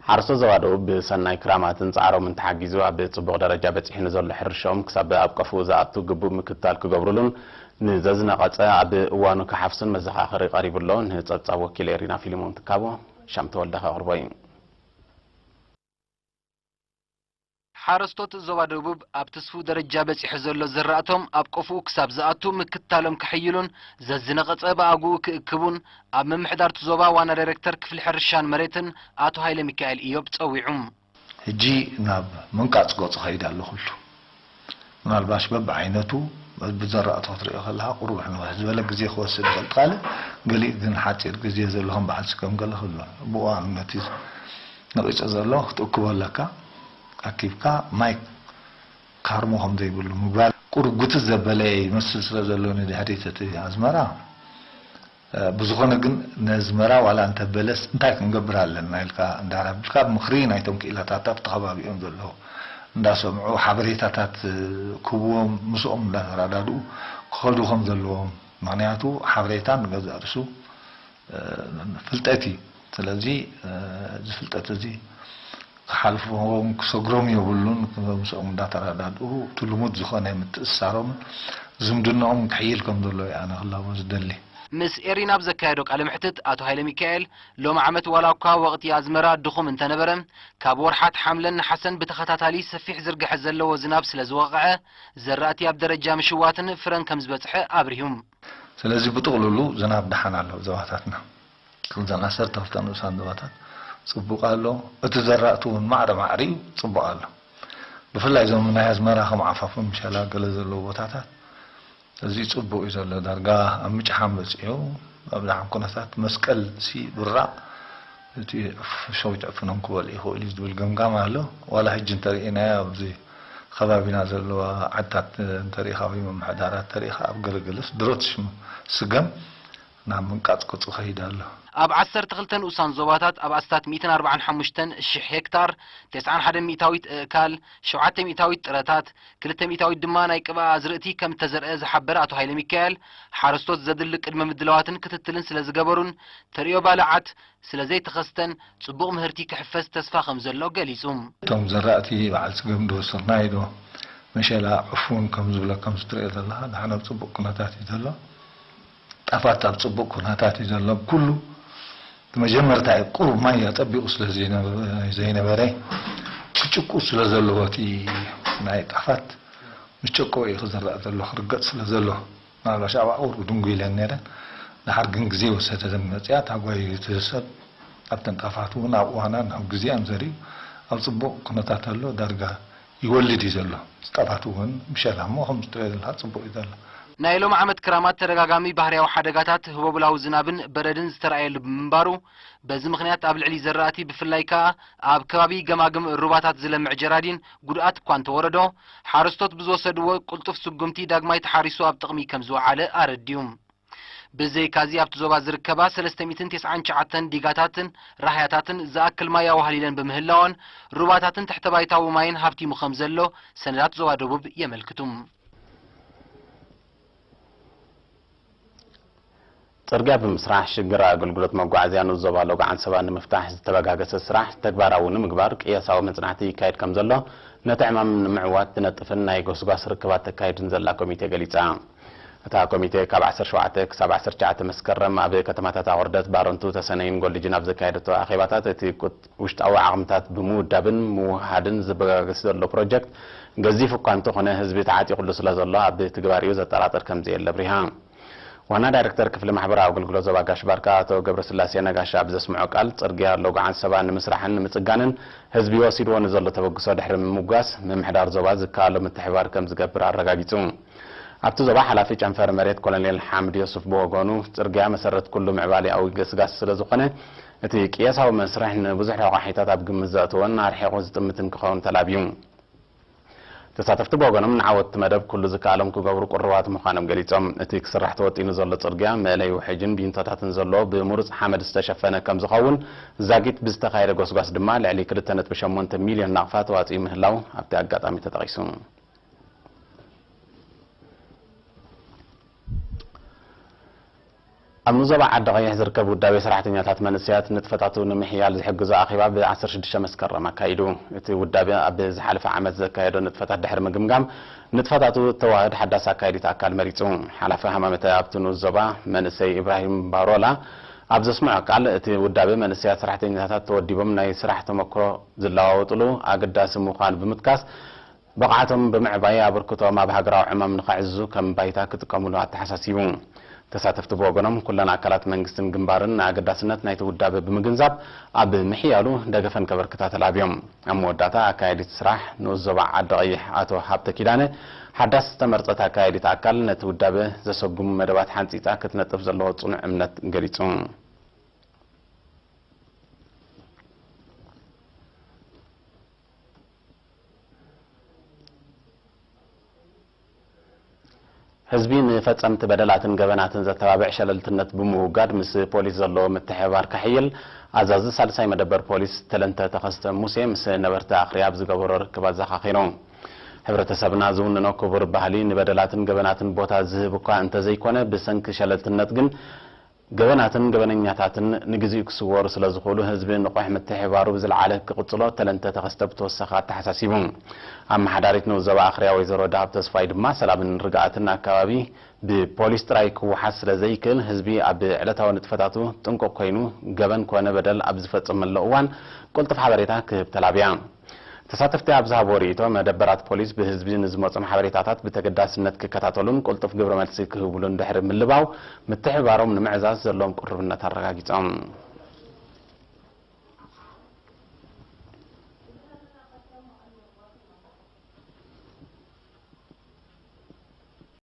ሓረስቶት ዞባ ደቡብ ብሰናይ ክራማትን ጻዕሮምን ተሓጊዙ ኣብ ጽቡቕ ደረጃ በጺሑ ንዘሎ ሕርሻኦም ክሳብ ኣብ ቀፍኡ ዝኣቱ ግቡእ ምክትታል ክገብሩሉን ንዘዝነቐጸ ኣብ እዋኑ ክሓፍሱን መዘኻኸሪ ቀሪቡ ኣሎ። ንጸብጻብ ወኪል ኤሪና ፊልሞን ትካቦ ሻም ተወልደ ከቕርቦ እዩ። ሓረስቶት ዞባ ደቡብ ኣብ ትስፉው ደረጃ በጺሑ ዘሎ ዝራእቶም ኣብ ቆፍኡ ክሳብ ዝኣቱ ምክትታሎም ከሕይሉን ዘዝነቐጸ ብኣግኡ ክእክቡን ኣብ ምምሕዳር'ቲ ዞባ ዋና ዳይሬክተር ክፍሊ ሕርሻን መሬትን ኣቶ ሃይለ ሚካኤል ኢዮብ ጸዊዑ። ሕጂ ናብ ምንቃጽ ገጹ ከይድ ኣሎ ኩሉ። ምናልባሽ በብዓይነቱ ብዘራእቱ ክትሪኦ ከለኻ ቁሩብ ሕንውሕ ዝበለ ግዜ ክወስድ ይኽእል። ካልእ ገሊኡ ግን ሓጺር ግዜ ዘለዎም በዓል ስገም ገለ ክህሉ ኣሎ። ብእዋኑ ነቲ ነቒጹ ዘሎ ክትእክቦ ኣለካ። ኣኪብካ ማይ ካርሞ ከም ዘይብሉ ምግባር ቁሩብ ጉትት ዘበለ ይመስል ስለ ዘሎ ንድሕሪት እቲ ኣዝመራ፣ እ፣ ብዝኾነ ግን ነዝመራ ዋላ እንተ በለስ እንታይ ክንገብር ኣለና ኢልካ እንዳረብልካ ምኽሪ ናይቶም ክኢላታት ኣብቲ ከባቢኦም ዘለዉ እንዳሰምዑ ሓበሬታታት፣ እ፣ ክህብዎም ምስኦም እንዳተረዳድኡ ክኸዱ ከም ዘለዎም። ምኽንያቱ ሓበሬታ ንገዛእ ርእሱ፣ እ፣ ፍልጠት እዩ። ስለዚ፣ እ፣ እዚ ፍልጠት እዚ ክሓልፎም ክሰግሮም የብሉን። ምስኦም እንዳተረዳድኡ እቲ ልሙድ ዝኾነ ምትእስሳሮምን ዝምድናኦምን ክሕይል ከም ዘለዎ እዩ ኣነ ክላቦ ዝደሊ። ምስ ኤሪና ኣብ ዘካየዶ ቃለ መሕትት ኣቶ ሃይለ ሚካኤል ሎም ዓመት ዋላ እኳ ወቕቲ ኣዝመራ ድኹም እንተነበረ፣ ካብ ወርሓት ሓምለን ነሓሰን ብተኸታታሊ ሰፊሕ ዝርግሐ ዘለዎ ዝናብ ስለ ዝወቕዐ፣ ዘራእቲ ኣብ ደረጃ ምሽዋትን ፍረን ከም ዝበጽሐ ኣብሪሁ። ስለዚ ብጥቕልሉ ዝናብ ደሓን ኣሎ ኣብ ዞባታትና። ክልተን ዓሰርተ ክልተ ንኡሳን ዞባታት ጽቡቕ ኣሎ። እቲ ዘራእቲ እውን ማዕረ ማዕሪኡ ጽቡቕ ኣሎ። ብፍላይ እዞም ናይ ኣዝመራ ከም ዓፋፉ ምሸላ ገለ ዘለዉ ቦታታት እዚ ጽቡቕ እዩ ዘሎ። ዳርጋ ኣብ ምጭሓም በጺሑ፣ ኣብ ደሓን ኩነታት መስቀል ሲ ብራቕ እቲ ዕፍ-፣ ሸዊት ዕፍኖም ክበልዕ ይኽእል እዩ ዝብል ገምጋም ኣሎ። ዋላ ሕጂ እንተርኢናዮ ኣብዚ ከባቢና ዘለዋ ዓድታት እንተርኢኻ ወይ ምምሕዳራት እንተርኢኻ ኣብ ገለገለስ ድሮት ሽም-፣ ስገም ናብ ምንቃጽ ቅጹ ከይድ ኣሎ። ኣብ ዓሰርተ ክልተ ንኡሳን ዞባታት ኣብ ኣስታት ሚእትን ኣርባዓን ሓሙሽተን ሽሕ ሄክታር፣ ተስዓን ሓደን ሚእታዊት እእካል፣ ሸውዓተ ሚእታዊት ጥረታት፣ ክልተ ሚእታዊት ድማ ናይ ቅብኣ ኣዝርእቲ ከም እተዘርአ ዝሓበረ ኣቶ ሃይለ ሚካኤል፣ ሓረስቶት ዘድሊ ቅድመ ምድላዋትን ክትትልን ስለ ዝገበሩን ተርእዮ ባልዓት ስለ ዘይተኸስተን ጽቡቕ ምህርቲ ክሕፈስ ተስፋ ከም ዘሎ ገሊጹ። እቶም ዘራእቲ በዓል ስገም ዶ ስርናይ ዶ መሸላ ዕፉን ከም ዝብሎ ከም ዝትርእዮ ዘለኻ ደሓን ኣብ ጽቡቕ ኩነታት እዩ ዘሎ። ጣፋት ኣብ ጽቡቕ ኩነታት እዩ ዘሎ። ኩሉ እቲ መጀመርታ እዩ ቁሩብ ማይ ኣጸቢቑ ስለ ዘይነበ-፣ ዘይነበረ ክጭቁ ስለ ዘለዎ እቲ ናይ ጣፋት ምስ ጨቆ እዩ ክዝራእ ዘሎ ክርገጽ ስለ ዘሎ። ምናልባሽ ኣብ ኣቑሩ ድንጉ ኢለን ነይረን። ድሓር ግን ግዜ ወሰደትን መጽያ። እታ ጓይ እቲ ሰብ ኣብተን ጣፋት እውን ኣብ እዋናን ኣብ ግዜኣን ዘሪኡ ኣብ ጽቡቕ ኩነታት ኣሎ። ዳርጋ ይወልድ እዩ ዘሎ። ጣፋት እውን ምሸላ እሞ ከም ዝትሪኦ ዘለኻ ጽቡቕ እዩ ዘሎ። ናይ ሎም ዓመት ክራማት ተደጋጋሚ ባህርያዊ ሓደጋታት ህቦብላዊ ዝናብን በረድን ዝተራእየሉ ብምንባሩ፣ በዚ ምኽንያት ኣብ ልዕሊ ዘራእቲ ብፍላይ ከኣ ኣብ ከባቢ ገማግም ሩባታት ዝለምዕ ጀራዲን ጉድኣት እኳ እንተወረዶ፣ ሓረስቶት ብዝወሰድዎ ቅልጡፍ ስጉምቲ ዳግማይ ተሓሪሱ ኣብ ጥቕሚ ከም ዝወዓለ ኣረድዩ። ብዘይካዚ ኣብቲ ዞባ ዝርከባ ሰለስተ ሚእትን ተስዓን ትሽዓተን ዲጋታትን ራህያታትን ዝኣክል ማይ ኣዋህሊለን ብምህላወን ሩባታትን ትሕተ ባይታዊ ማይን ሃብቲሙ ከም ዘሎ ሰነዳት ዞባ ደቡብ የመልክቱ። ጽርግያ ብምስራሕ ሽግር ኣገልግሎት መጓዓዝያ ንዞባ ሎጋዓን ሰባ ንምፍታሕ ዝተበጋገሰ ስራሕ ተግባራዊ ንምግባር ቅያሳዊ መጽናዕቲ ይካየድ ከም ዘሎ ነቲ ዕማም ንምዕዋት ትነጥፍን ናይ ጎስጓስ ርክባት ተካይድን ዘላ ኮሚቴ ገሊጻ። እታ ኮሚቴ ካብ ዓሰርተ ሸውዓተ ክሳብ ዓሰርተ ትሽዓተ መስከረም ኣብ ከተማታት ኣቑርደት፣ ባረንቱ፣ ተሰነይን ጎልጅን ኣብ ዘካየደቶ ኣኼባታት እቲ ቁጥ-፣ ውሽጣዊ ዓቕምታት ብምውዳብን ምውህሃድን ዝበጋገስ ዘሎ ፕሮጀክት ገዚፍ እኳ እንተኾነ ህዝቢ ተዓጢቑሉ ስለ ዘሎ ኣብ ትግባሪኡ ዘጠራጥር ከም ዘየለ ኣብሪሃ። ዋና ዳይሬክተር ክፍሊ ማሕበራዊ ኣገልግሎት ዞባ ጋሽ ባርካ ኣቶ ገብረስላሴ ነጋሽ ኣብ ዘስምዖ ቃል፣ ጽርግያ ሎጎ ዓንሰባ ንምስራሕን ንምጽጋንን ህዝቢ ወሲድዎ ንዘሎ ተበግሶ ድሕሪ ምምጓስ፣ ምምሕዳር ዞባ ዝከኣሎ ምትሕብባር ከም ዝገብር ኣረጋጊጹ። ኣብቲ ዞባ ሓላፊ ጨንፈር መሬት ኮሎኔል ሓምድ ዮሱፍ ብወገኑ፣ ጽርግያ መሰረት ኩሉ ምዕባሌኣዊ ገስጋስ ስለ ዝኾነ፣ እቲ ቅየሳዊ መስርሕ ንብዙሕ ረቋሒታት ኣብ ግምት ዘእትዎን ኣርሒቑ ዝጥምትን ክኸውን ተላብዩ። ተሳተፍቲ ብወገኖም ንዓወት እቲ መደብ ኩሉ ዝከኣሎም ክገብሩ ቅሩባት ምዃኖም ገሊጾም። እቲ ክስራሕ ተወጢኑ ዘሎ ጽርግያ መእለይ ውሕጅን ቢንቶታትን ዘለዎ ብምሩጽ ሓመድ ዝተሸፈነ ከም ዝኸውን ዛጊት ብዝተኻየደ ጎስጓስ ድማ ልዕሊ ክልተ ነጥቢ ሸሞንተ ሚልዮን ናቕፋ ተዋጺኡ ምህላው ኣብቲ ኣጋጣሚ ተጠቒሱ። ኣብ ንዞባ ዓዲ ቀይሕ ዝርከብ ውዳቤ ሰራሕተኛታት መንእሰያት ንጥፈታቱ ንምሕያል ዝሕግዞ ኣኼባ ብ16 መስከረም ኣካይዱ። እቲ ውዳቤ ኣብ ዝሓለፈ ዓመት ዘካየዶ ንጥፈታት ድሕሪ ምግምጋም፣ ንጥፈታቱ እተዋህድ ሓዳስ ኣካያዲት ኣካል መሪጹ። ሓላፊ ሃማመተ ኣብቲ ንኡስ ዞባ መንእሰይ ኢብራሂም ባሮላ ኣብ ዘስምዖ ቃል፣ እቲ ውዳቤ መንእሰያት ሰራሕተኛታት ተወዲቦም ናይ ስራሕ ተመክሮ ዝለዋወጥሉ ኣገዳሲ ምዃኑ ብምጥቃስ፣ ብቕዓቶም ብምዕባይ ኣበርክቶኦም ኣብ ሃገራዊ ዕማም ንኸዕዝዙ ከም ባይታ ክጥቀሙሉ ኣተሓሳሲቡ። ተሳተፍቲ ብወገኖም፣ ኩለን ኣካላት መንግስትን ግንባርን ንኣገዳስነት ናይቲ ውዳበ ብምግንዛብ፣ ኣብ ምሕያሉ ደገፈን ከበርክታ ተላብዮም። ኣብ መወዳእታ፣ ኣካያዲት ስራሕ ንኡስ ዞባ ዓዲ ቀይሕ ኣቶ ሃብተ ኪዳነ፣ ሓዳስ ዝተመርጸት ኣካያዲት ኣካል ነቲ ውዳበ ዘሰጉሙ መደባት ሓንጺጻ ክትነጥፍ ዘለዎ ጽኑዕ እምነት ገሊጹ። ህዝቢ ንፈጸምቲ በደላትን ገበናትን ዘተባብዕ ሸለልትነት ብምውጋድ፣ ምስ ፖሊስ ዘለዎ ምትሕብባር ከሕይል፣ ኣዛዚ ሳልሳይ መደበር ፖሊስ ተለንተ ተኸስተ ሙሴ ምስ ነበርቲ ኣኽርያ ኣብ ዝገበሮ ርክብ ኣዘኻኺሩ። ሕብረተሰብና ዝውንኖ ክቡር ባህሊ፣ ንበደላትን ገበናትን ቦታ ዝህብ እኳ እንተዘይኮነ፣ ብሰንኪ ሸለልትነት ግን ገበናትን ገበነኛታትን ንግዚኡ ክስወሩ ስለ ዝኽእሉ፣ ህዝቢ ንቑሕ ምትሕብባሩ ብዝለዓለ ክቕጽሎ ተለንተ ተኸስተ ብተወሳኺ ኣተሓሳሲቡ። ኣመሓዳሪት ንኡስ ዞባ ኣኽርያ ወይዘሮ ደሃብ ተስፋይ ድማ፣ ሰላምን ርግኣትን ኣከባቢ ብፖሊስ ጥራይ ክወሓስ ስለ ዘይክእል፣ ህዝቢ ኣብ ዕለታዊ ንጥፈታቱ ጥንቁቕ ኮይኑ፣ ገበን ኮነ በደል ኣብ ዝፈጸመሉ እዋን ቅልጡፍ ሓበሬታ ክህብ ተላብያ። ተሳተፍቲ ኣብ ዝሃብዎ ርእይቶ፣ መደበራት ፖሊስ ብህዝቢ ንዝመጾም ሓበሬታታት ብተገዳስነት ክከታተሉን ቅልጡፍ ግብረ መልሲ ክህብሉን ድሕሪ ምልባው፣ ምትሕብባሮም ንምዕዛዝ ዘለዎም ቅሩብነት ኣረጋጊጾም።